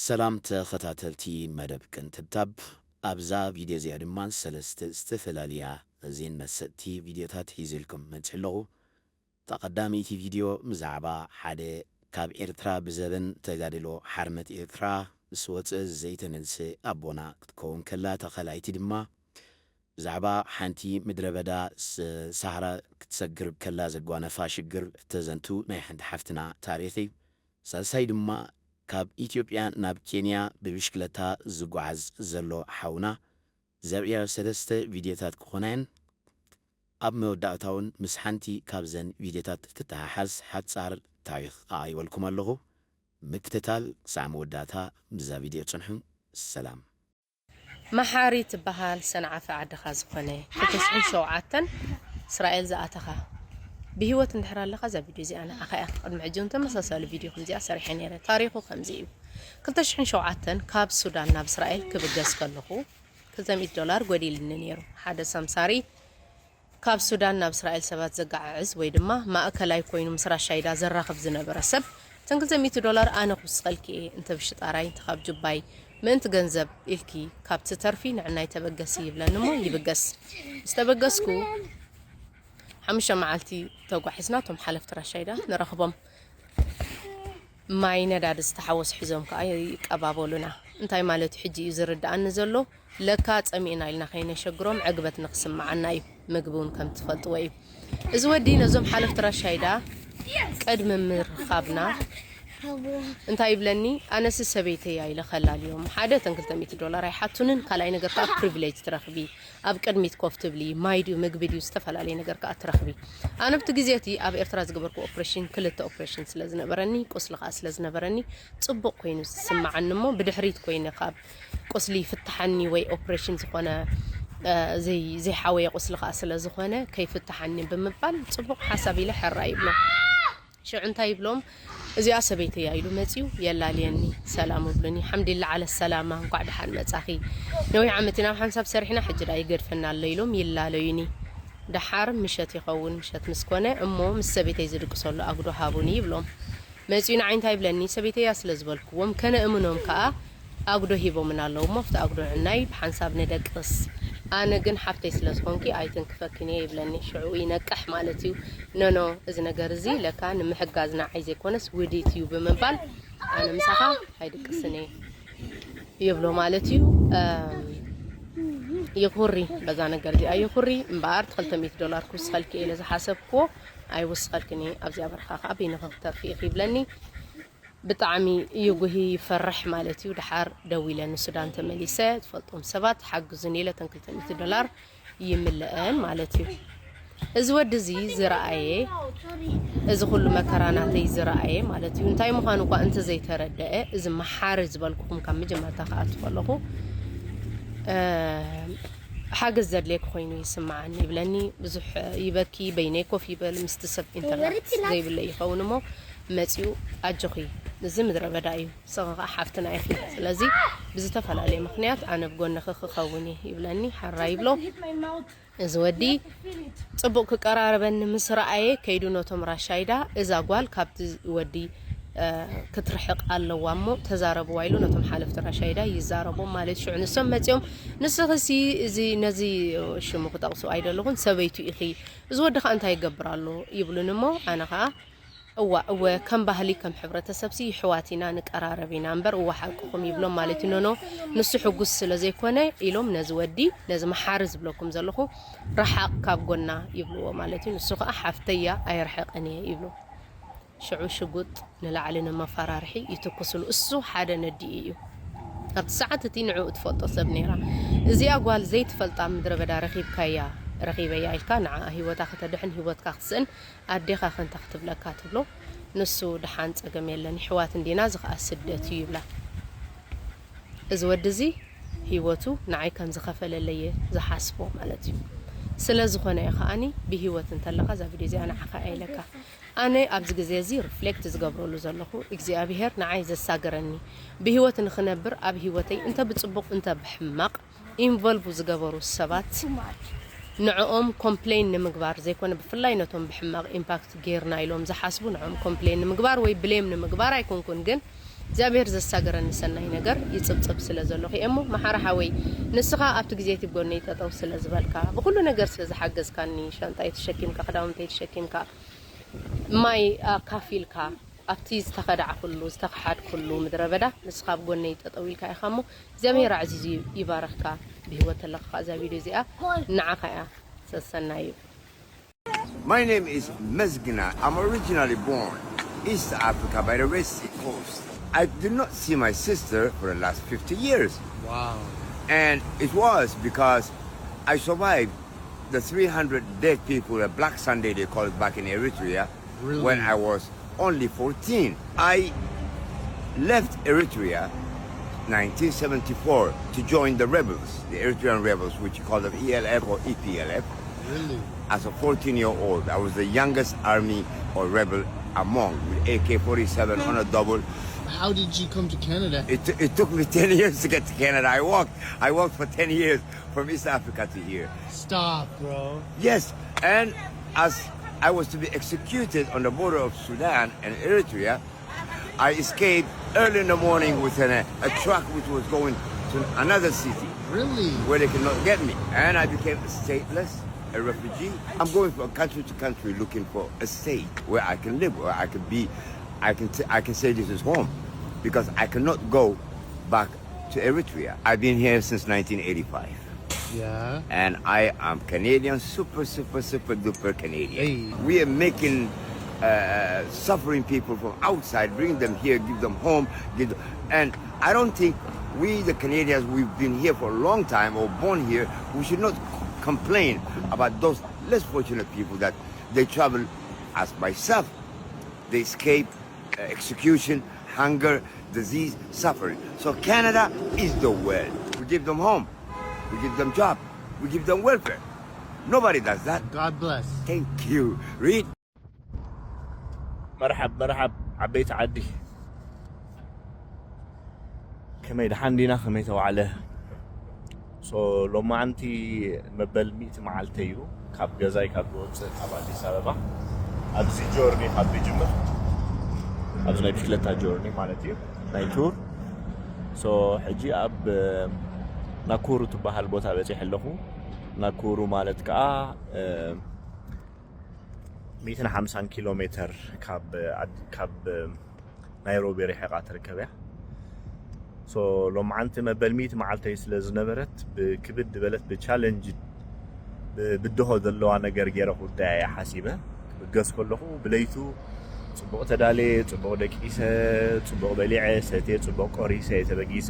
ሰላም ተኸታተልቲ መደብ ቅንትብታብ፣ ኣብዛ ቪድዮ እዚኣ ድማ ሰለስተ ዝተፈላለያ እዚን መሰጥቲ ቪድዮታት ሒዘልኩም መጺእ ኣለኹ። እታ ቀዳመይቲ ቪድዮ ብዛዕባ ሓደ ካብ ኤርትራ ብዘበን ተጋድሎ ሓርነት ኤርትራ ምስ ወጸ ዘይተመልሰ ኣቦና ክትከውን ከላ፣ እታ ካልኣይቲ ድማ ብዛዕባ ሓንቲ ምድረ በዳ ስ-፣ ሳህራ ክትሰግር ከላ ዘጓነፋ ሽግር እተዘንቱ ናይ ሓንቲ ሓፍትና ታሪኽ እዩ። ሳልሳይ ድማ ካብ ኢትዮጵያ ናብ ኬንያ ብብሽክለታ ዝጓዓዝ ዘሎ ሓውና ዘርእያ ሰለስተ ቪድዮታት ክኾና እየን። ኣብ መወዳእታ እውን ምስ ሓንቲ ካብዘን ቪድዮታት እትተሓሓዝ ሓጻር ታሪኽ ኣቕሪበልኩም ኣለኹ። ምክትታል ክሳዕ መወዳእታ ብዛ ቪድዮ ጽንሑ። ሰላም። መሓሪ ትበሃል ሰንዓፈ ዓድኻ ዝኾነ ክልተ ሽሕን ሸውዓተን እስራኤል ዝኣተኻ ብህይወት እንድሕር ኣለኻ እዛ ቪድዮ እዚኣ ንዓኻ እያ። ቅድሚ ሕጂ እውን ተመሳሳሊ ቪድዮ ከምዚኣ ሰሪሐ ነይረ። ታሪኹ ከምዚ እዩ። ክልተ ሽሕን ሸውዓተን ካብ ሱዳን ናብ እስራኤል ክብገስ ከለኹ ክልተ ሚእቲ ዶላር ጎዲልኒ ነይሩ። ሓደ ሰምሳሪ ካብ ሱዳን ናብ እስራኤል ሰባት ዘጋዓዕዝ ወይ ድማ ማእከላይ ኮይኑ ምስ ራሻይዳ ዘራኽብ ዝነበረ ሰብ፣ እተን ክልተ ሚእቲ ዶላር ኣነ ክውስኸልኪ እየ፣ እንተ ብሽጣራይ እንተ ካብ ጁባይ ምእንቲ ገንዘብ ኢልኪ ካብ ትተርፊ ንዕናይ ተበገሲ ይብለኒ እሞ ይብገስ። ምስ ተበገስኩ ሓሙሽተ መዓልቲ ተጓሒዝና እቶም ሓለፍቲ ራሻይዳ ንረኽቦም። ማይ ነዳዲ ዝተሓወሱ ሒዞም ከኣ ይቀባበሉና። እንታይ ማለት እዩ ሕጂ እዩ ዝርድኣኒ ዘሎ? ለካ ጸሚእና ኢልና ከይነሸግሮም ዕግበት ንኽስምዓና እዩ። ምግቢ እውን ከም ትፈልጥዎ እዩ። እዚ ወዲ ነዞም ሓለፍቲ ራሻይዳ ቅድሚ ምርኻብና እንታይ ይብለኒ? ኣነስ ሰበይተይ ኢለ ከላልዮም። ሓደ እተን ክልተ ሚእቲ ዶላር ኣይሓቱንን፣ ካልኣይ ነገር ከኣ ፕሪቪሌጅ ትረኽቢ። ኣብ ቅድሚት ኮፍ ትብሊ፣ ማይ ድዩ ምግቢ ድዩ ዝተፈላለየ ነገር ከኣ ትረኽቢ። ኣነ ኣብቲ ግዜ እቲ ኣብ ኤርትራ ዝገበርኩ ኦፕሬሽን ክልተ ኦፕሬሽን ስለ ዝነበረኒ፣ ቁስሊ ከኣ ስለ ዝነበረኒ ጽቡቕ ኮይኑ ዝስምዓኒ እሞ ብድሕሪት ኮይነ ካብ ቁስሊ ይፍትሓኒ ወይ ኦፕሬሽን ዝኾነ እ፣ ዘይ ዘይሓወየ ቁስሊ ከኣ ስለ ዝኾነ ከይፍትሓኒ ብምባል ጽቡቕ ሓሳብ ኢለ ሕራይ ይብሎ። ሽዑ እንታይ ይብሎም? እዚኣ ሰበይተይ እያ ኢሉ መጺኡ የላልየኒ፣ ሰላም እብሉኒ። ሓምዲላ ዓለ ሰላማ፣ እንኳዕ ደሓን መጻኺ። ነዊሕ ዓመት ኢና ኣብ ሓንሳብ ሰሪሕና፣ ሕጂ ደኣ ይገድፈና ኣሎ ኢሎም ይላለዩኒ። ደሓር ምሸት ይኸውን፣ ምሸት ምስ ኮነ እሞ ምስ ሰበይተይ ዝድቅሰሉ ኣጉዶ ሃቡኒ ይብሎም። መጺኡ ንዓይ እንታይ ይብለኒ? ሰበይተይ እያ ስለ ዝበልክዎም ከነእምኖም ከኣ ኣጉዶ ሂቦምና ኣለዉ እሞ ኣብቲ ኣጉዶ ንዕናይ ብሓንሳብ ንደቅስ። ኣነ ግን ሓፍተይ ስለ ዝኾንኪ ኣይትንክፈክን እየ ይብለኒ። ሽዑ ይነቅሕ ማለት እዩ። ኖኖ፣ እዚ ነገር እዚ ለካ ንምሕጋዝ ንዓይ ዘይኮነስ ውዲት እዩ ብምባል ኣነ ምሳኻ ኣይድቅስን እየ ይብሎ ማለት እዩ። እም፣ ይኹሪ፣ በዛ ነገር እዚኣ ይኹሪ እምበኣር፣ እቲ ክልተ ሚእቲ ዶላር ክውስኸልኪ እየ ኢለ ዝሓሰብክዎ ኣይውስኸልክን እየ። ኣብዚኣ በረኻ ከኣ በይንኺ ክትተርፊ ኢኺ ይብለኒ። ብጣዕሚ ይጉሂ፣ ይፈርሕ ማለት እዩ። ደሓር ደዊለ ንሱዳን ተመሊሰ፣ ትፈልጦም ሰባት ሓግዙኒ ኢለ እተን ክልተ ሚእቲ ዶላር ይምልአን ማለት እዩ። እዚ ወዲ እዚ ዝረኣየ፣ እዚ ኩሉ መከራ ናተይ ዝረኣየ ማለት እዩ። እንታይ ምዃኑ እኳ እንተዘይተረደአ፣ እዚ መሓሪ ዝበልኩኹም ካብ መጀመርታ ክኣቱ ከለኹ፣ እ፣ ሓገዝ ዘድልየኪ ኮይኑ ይስምዓኒ ይብለኒ። ብዙሕ ይበኪ፣ በይነይ ኮፍ ይበል፣ ምስቲ ሰብ ኢንተርነት ዘይብለይ ይኸውን እሞ መጺኡ፣ ኣጆኺ፣ እዚ ምድረ በዳ እዩ፣ ንስኺ ኸኣ ሓፍትና ኢኺ፣ ስለዚ ብዝተፈላለየ ምኽንያት ኣነ ብጎንኺ ክኸውን እየ ይብለኒ። ሓራ ይብሎ። እዚ ወዲ ጽቡቕ ክቀራረበኒ ምስ ረኣየ፣ ከይዱ ነቶም ራሻይዳ፣ እዛ ጓል ካብቲ ወዲ፣ እ፣ ክትርሕቕ ኣለዋ እሞ ተዛረብዋ ኢሉ ነቶም ሓለፍቲ ራሻይዳ ይዛረቦም ማለት እዩ። ሽዑ ንሶም መጺኦም፣ ንስኺሲ እዚ፣ ነዚ ሽሙ ክጠቕሱ ኣይደለኹን፣ ሰበይቱ ኢኺ፣ እዚ ወዲ ኸኣ እንታይ ይገብር ኣሎ? ይብሉኒ እሞ፣ ኣነ ኸኣ፣ እዋ፣ እወ፣ ከም ባህሊ፣ ከም ሕብረተሰብሲ ይሕዋት ኢና፣ ንቀራረብ ኢና እምበር፣ እወ፣ ሓቅኹም ይብሎም ማለት እዩ። ኖኖ፣ ንሱ ሕጉስ ስለ ዘይኮነ ኢሎም ነዚ ወዲ፣ ነዚ መሓሪ ዝብለኩም ዘለኹ፣ ርሓቕ ካብ ጎና ይብልዎ ማለት እዩ። ንሱ ኸኣ ሓፍተይ እያ፣ ኣይርሕቕን እየ ይብሉ። ሽዑ ሽጉጥ ንላዕሊ ንመፈራርሒ ይትኩስሉ። እሱ ሓደ ነዲኡ እዩ። ኣብቲ ሰዓት እቲ ንዕኡ ትፈልጦ ሰብ ነይራ። እዚኣ ጓል ዘይትፈልጣ ምድረ በዳ ረኺብካያ፣ ረኺበያ ኢልካ ንዓኣ ህይወታ ከተድሕን ህይወትካ ክትስእን ኣዴኻ ከንታ ክትብለካ ትብሎ። ንሱ ደሓን ጸገም የለን፣ ይሕዋት እንዲና፣ እዚ ኸኣ ስደት እዩ ይብላ። እዚ ወዲ እዚ ህይወቱ ንዓይ ከም ዝኸፈለለይ እየ ዝሓስቦ ማለት እዩ። ስለ ዝኾነ እየ ከኣኒ ብህይወት እንተለኻ እዛ ቪድዮ እዚኣ ንዓኻ እያ ኢለካ። ኣነ ኣብዚ ግዜ እዚ ሪፍሌክት ዝገብረሉ ዘለኹ እግዚኣብሄር ንዓይ ዘሳገረኒ ብህይወት ንኽነብር ኣብ ህይወተይ እንተ ብጽቡቕ እንተ ብሕማቕ ኢንቮልቭ ዝገበሩ ሰባት ንዕኦም ኮምፕሌን ንምግባር ዘይኮነ ብፍላይ ነቶም ብሕማቕ ኢምፓክት ጌርና ኢሎም ዝሓስቡ ንዕኦም ኮምፕሌን ንምግባር ወይ ብሌም ንምግባር ኣይኮንኩን ግን እግዚኣብሔር ዘሳገረኒ ሰናይ ነገር ይጽብጽብ ስለ ዘለኹ እየ እሞ፣ መሓሪ ሓወይ፣ ንስኻ ኣብቲ ግዜ እቲ ጎነይ ጠጠው ስለ ዝበልካ፣ ብኹሉ ነገር ስለ ዝሓገዝካኒ፣ ሻንጣይ ተሸኪምካ፣ ክዳውንተይ ተሸኪምካ፣ ማይ ኣካፊልካ፣ ኣብቲ ዝተኸዳዕኩሉ፣ ዝተኸሓድኩሉ ምድረ በዳ ንስኻ ኣብ ጎነይ ጠጠው ኢልካ ኢኻ እሞ፣ እግዚኣብሔር ኣዕዚዙ ይባርኽካ፣ ብህይወት ተለኻ እዛ ቪድዮ እዚኣ ንዓኻ እያ ሰሰናዩ። My name is Mezgina. I'm originally born East Africa by the Red Sea coast. I did not see my sister for the last fifty years. Wow. And it was because I survived the three hundred dead people, a Black Sunday they call it back in Eritrea, Really? When I was only fourteen. I left Eritrea nineteen seventy-four to join the rebels, the Eritrean rebels, which you call them E L F or E P L F. Really? As a fourteen year old, I was the youngest army or rebel among, with A K forty-seven on a double. How did you come to Canada? It, it took me ten years to get to Canada. I walked, I walked for ten years from East Africa to here. Stop, bro. Yes, and as I was to be executed on the border of Sudan and Eritrea, I escaped early in the morning with an, a truck which was going to another city Really? Where they cannot get me. And I became stateless, a refugee. I'm going from country to country looking for a state where I can live, where I can be, I can, t- I can say this is home because I cannot go back to Eritrea. I've been here since nineteen eighty-five. Yeah. And I am Canadian, super, super, super duper Canadian. Hey. We are making uh, suffering people from outside, bring them here, give them home, give them, and I don't think we, the Canadians, we've been here for a long time or born here, we should not complain about those less fortunate people that they travel as myself. They escape uh, execution, hunger, disease, suffering. So Canada is the world. We give them home. We give them job. We give them welfare. Nobody does that. God bless. Thank you. Read. መርሓብ መርሓብ ዓበይቲ ዓዲ፣ ከመይ ደሓን ዲና? ከመይ ተዋዕለ? ሶ ሎማዓንቲ መበል ሚእቲ መዓልተይ እዩ ካብ ገዛይ ካብ ዝወፅእ ካብ ኣዲስ ኣበባ። ኣብዚ ጆርኒ ካብ ዝጅምር፣ ኣብዚ ናይ ብሽክለታ ጆርኒ ማለት እዩ፣ ናይ ቱር። ሶ ሕጂ ኣብ ናኩሩ ትበሃል ቦታ በፂሐ ኣለኹ። ናኩሩ ማለት ከዓ ሚእትን ሓምሳን ኪሎ ሜተር ካብ ኣድ- ካብ ናይሮቢ ርሒቓ ትርከብ እያ። ሶ ሎማዓንቲ መበል ሚእቲ መዓልተይ ስለ ዝነበረት፣ ብክብድ ዝበለት ብቻለንጅ ብድሆ ዘለዋ ነገር ገይረ ክውዳያ እየ ሓሲበ። ክብገስ ከለኹ ብለይቱ ፅቡቕ ተዳልየ፣ ፅቡቕ ደቂሰ፣ ፅቡቕ በሊዐ ሰትየ፣ ፅቡቕ ቆሪሰ እየ ተበጊሰ።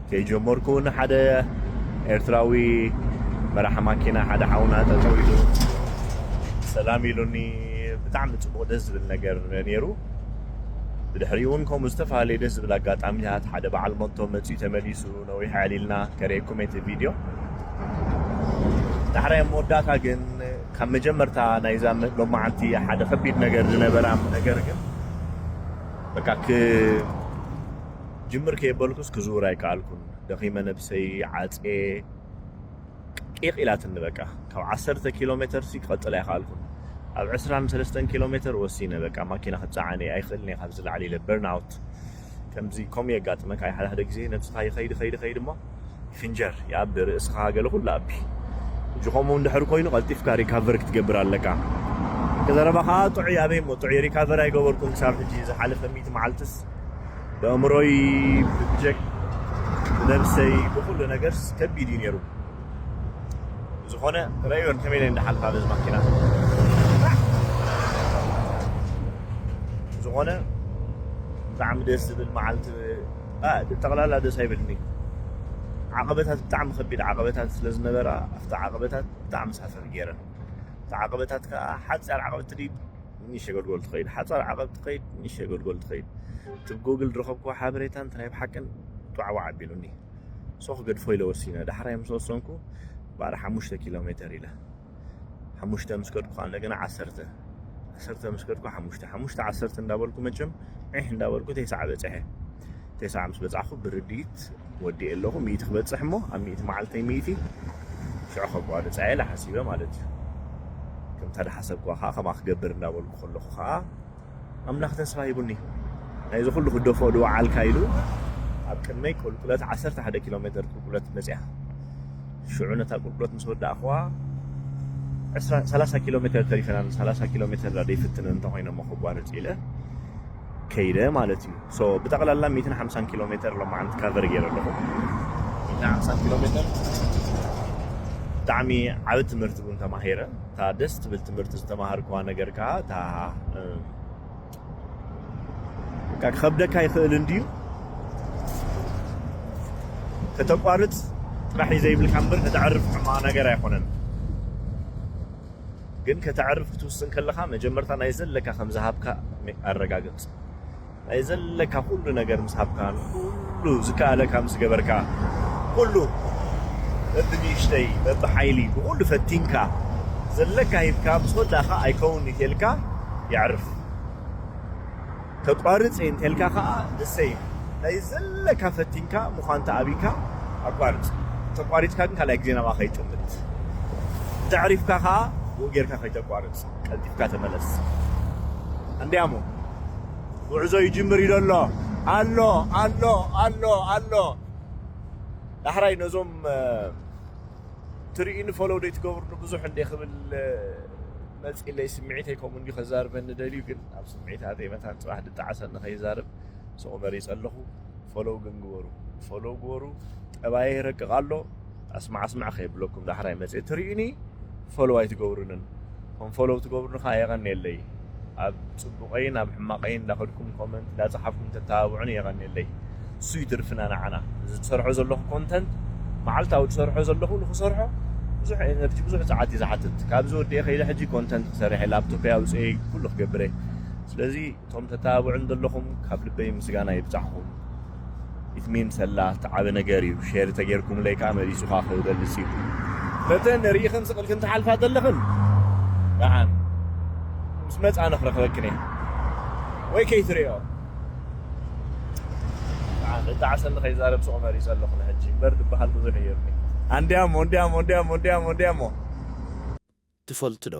ከይጀመርኩ እውን ሓደ ኤርትራዊ መራሒ ማኪና ሓደ ሓውና ጠጠው ኢሉ ሰላም ኢሉኒ። ብጣዕሚ ፅቡቕ ደስ ዝብል ነገር ነይሩ። ብድሕሪኡ እውን ከምኡ ዝተፈላለዩ ደስ ዝብል ኣጋጣሚታት፣ ሓደ በዓል ሞቶ መፂኡ ተመሊሱ፣ ነዊሕ ኣዕሊልና ከርእየኩም እቲ ቪድዮ። ዳሕራይ ኣብ መወዳእታ ግን ካብ መጀመርታ ናይዛ መ- ሎማዓንቲ ሓደ ከቢድ ነገር ዝነበራ ነገር ግን በቃ ክጅምር ከየበልኩስ ክዝውር ኣይከኣልኩን። ደኺመ ነብሰይ ዓፅየ ቂቕ ኢላትኒ። በቃ ካብ ዓሰርተ ኪሎ ሜተር ሲ ክቐፅል ኣይከኣልኩን። ኣብ ዕስራን ሰለስተን ኪሎ ሜተር ወሲነ በቃ ማኪና ክፀዓን እየ ኣይኽእልን እየ ካብዚ ላዕሊ ኢለ በርናውት። ከምዚ ከምኡ የጋጥመካ እዩ ሓደ ሓደ ግዜ ነብስኻ ይኸይድ ይኸይድ ይኸይድ እሞ ይፍንጀር ይኣቢ ርእስኻ ገለ ኩሉ ኣቢ። ሕጂ ከምኡ እንድሕር ኮይኑ ቀልጢፍካ ሪካቨር ክትገብር ኣለካ። ከዘረባ ከዓ ጥዑይ ኣበይ እሞ ጥዑይ ሪካቨር ኣይገበርኩን ክሳብ ሕጂ። ዝሓለፈ ሚእቲ መዓልትስ ብኣእምሮይ ብጀክ ብነብሰይ ብኩሉ ነገርስ ከቢድ እዩ ነይሩ። ዝኾነ ረእዮን ከመይ ኢለን እንዳሓልፋ በዚ ማኪና ዝኾነ ብጣዕሚ ደስ ዝብል መዓልቲ። ጠቕላላ ደስ ኣይብልኒ። ዓቐበታት ብጣዕሚ ከቢድ ዓቐበታት ስለ ዝነበራ ኣብቲ ዓቐበታት ብጣዕሚ ሳፈር ገይረ። እቲ ዓቐበታት ከዓ ሓፂር ዓቐበት ትድይ ንእሽተይ ጎልጎል ትኸይድ፣ ሓፃር ዓቐብ ትኸይድ፣ ንእሽተይ ጎልጎል ትኸይድ። እቲ ብጉግል ዝረኸብኩዎ ሓበሬታ እንተ ናይ ብሓቅን ጧዕዋዕ ኣቢሉኒ። ሶ ክገድፎ ኢለ ወሲነ። ዳሕራይ ምስ ወሰንኩ ባዕሪ ሓሙሽተ ኪሎ ሜተር ኢለ። ሓሙሽተ ምስ ከድኩ ከዓ እንደገና ዓሰርተ። ዓሰርተ ምስ ከድኩ ሓሙሽተ። ሓሙሽተ ዓሰርተ እንዳበልኩ መቸም ዒሕ እንዳበልኩ ተስዓ በፅሐ። ተስዓ ምስ በፃዕኹ ብርድኢት ወዲኤ ኣለኹ። ሚእቲ ክበፅሕ እሞ ኣብ ሚእቲ መዓልተይ ሚእቲ ሽዑ ከቋርፃ እየ ኢለ ሓሲበ ማለት እዩ። ከምታ ዝሓሰብኩዋ ከዓ ከምኣ ክገብር እንዳበልኩ ከለኹ ከዓ ኣምላኽ ተስፋ ሂቡኒ። ናይዚ ኩሉ ክደፎ ድወዓልካ ኢሉ ኣብ ቅድመይ ቁልቁለት ዓሰርተ ሓደ ኪሎ ሜተር ቁልቁለት መፅያ። ሽዑ ነታ ቁልቁለት ምስ ወዳእኽዋ ዕስራ ሰላሳ ኪሎ ሜተር ተሪፈና፣ ሰላሳ ኪሎ ሜተር ዳ ደይፍትነ እንተኾይነ እሞ ከቋርፅ ኢለ ከይደ ማለት እዩ። So ብጠቕላላ ሚእትን ሓምሳን ኪሎ ሜተር ሎማዓንቲ ካቨር ገይረ ኣለኹ። ሚእትን ሓምሳን ኪሎ ሜተር ብጣዕሚ ዓቢ ትምህርቲ እውን ተማሂረ። እታ ደስ ትብል ትምህርቲ ዝተማሃርኩዋ ነገር ከዓ እታ በቃ ክኸብደካ ይኽእል እንድዩ። ከተቋርፅ ጥራሕ እዩ ዘይብልካ እምበር ከተዕርፍ ሕማቕ ነገር ኣይኮነን። ግን ከተዕርፍ ክትውስን ከለኻ መጀመርታ ናይ ዘለካ ከም ዝሃብካ ኣረጋግፅ። ናይ ዘለካ ኩሉ ነገር ምስ ሃብካ፣ ኩሉ ዝከኣለካ ምስ ገበርካ፣ ኩሉ በብንእሽተይ በብሓይሊ ብኩሉ ፈቲንካ ዘለካ ሂብካ ምስ ወዳእካ ኣይከውን ኢልካ የዕርፍ። ተቋርፅ እንተልካ ከዓ ደሰይ ናይ ዘለካ ፈቲንካ ምዃን ተኣቢካ ኣቋርፅ። ተቋሪፅካ ግን ካልኣይ ግዜ ናብኣ ከይጥምት እንተዕሪፍካ ከዓ ብኡ ጌርካ ከይተቋርፅ ቀልጢፍካ ተመለስ። እንዲያሞ ጉዕዞ ይጅምር እዩ ዘሎ። ኣሎ ኣሎ ኣሎ ኣሎ። ዳሕራይ ነዞም ትርእኒ ፎሎው ዶ ትገብርኒ ብዙሕ እንደ ክብል መፅኢለይ። ስምዒተይ ከምኡ እንዲ ከዛርበኒ ደልዩ፣ ግን ኣብ ስምዒታተይ መታን ፅባሕ ድጣዓሰኒ ከይዛርብ ስቕ መሪፀ ኣለኹ። ፎሎው ግን ግበሩ፣ ፎሎው ግበሩ። ጠባየይ ረቅቕ ኣሎ። ኣስማዕ ኣስማዕ ከይብለኩም ዳሕራይ መፅእ ትርእኒ ፎሎው ኣይትገብሩንን። ከም ፎሎው ትገብሩኒ ከዓ የቐንየለይ። ኣብ ፅቡቐይን ኣብ ሕማቐይን እንዳኸድኩም ኮመንት እንዳፀሓፍኩም ተተባብዑኒ የቐንየለይ። እሱ እዩ ትርፍና ንዓና። እዚ ትሰርሖ ዘለኹ ኮንተንት መዓልታዊ ትሰርሖ ዘለኹ ንክሰርሖ ብዙሕ ኤነርጂ ብዙሕ ፀዓት እዩ ዝሓትት። ካብዚ ወዲኤ ከይደ ሕጂ ኮንተንት ክሰርሕ እየ፣ ላፕቶፕ ኣውፅኤ ኩሉ ክገብር እየ። ስለዚ እቶም ተተባብዑን ዘለኹም ካብ ልበይ ምስጋና ይብፃሕኹም። ኢትሚን ሰላ ተዓበ ነገር እዩ። ሼር ተጌርኩምለይ ከዓ መሊሱ ከዓ ክበልፅ እዩ። ነተን ርኢኽን ስቕልክን ትሓልፋ ዘለኽን ደሓን ምስ መፃ ንክረኽበክን እየ ወይ ከይትሪኦ። ደሓን እጣዕሰኒ ከይዛረብ ስቕ መሪፀ ኣለኹ ንሕጂ እምበር ድበሃል ብዙሕ ነይሩኒ። ኣንዲያሞ እንዲያሞ እንዲያሞ እንዲያሞ እንዲያሞ ትፈልጡ ዶ?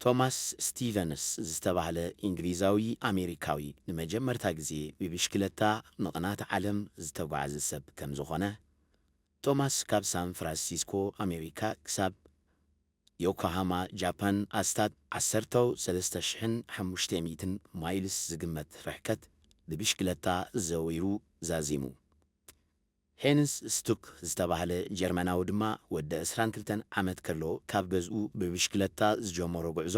ቶማስ ስቲቨንስ ዝተባህለ እንግሊዛዊ ኣሜሪካዊ ንመጀመርታ ግዜ ብብሽክለታ ምቕናት ዓለም ዝተጓዕዘ ሰብ ከም ዝኾነ፣ ቶማስ ካብ ሳን ፍራንሲስኮ ኣሜሪካ ክሳብ ዮኮሃማ ጃፓን ኣስታት ዓሰርተ ሰለስተ ሽሕን ሓሙሽተ ሚእትን ማይልስ ዝግመት ርሕቀት ብብሽክለታ ዘዊሩ ዛዚሙ። ሄንስ ስቱክ ዝተባህለ ጀርመናዊ ድማ ወዲ ዕስራን ክልተን ዓመት ከሎ ካብ ገዝኡ ብብሽክለታ ዝጀመሮ ጉዕዞ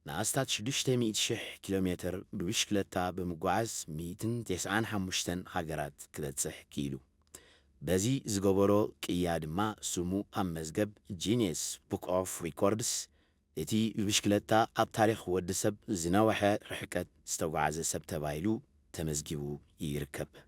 ንኣስታት ሽዱሽተ ሚእቲ ሽሕ ኪሎ ሜተር ብብሽክለታ ብምጉዓዝ ሚእትን ተስዓን ሓሙሽተን ሃገራት ክበጽሕ ክኢሉ። በዚ ዝገበሮ ቅያ ድማ ስሙ ኣብ መዝገብ ጂንየስ ቡክ ኦፍ ሪኮርድስ እቲ ብብሽክለታ ኣብ ታሪኽ ወዲ ሰብ ዝነውሐ ርሕቀት ዝተጓዓዘ ሰብ ተባሂሉ ተመዝጊቡ ይርከብ።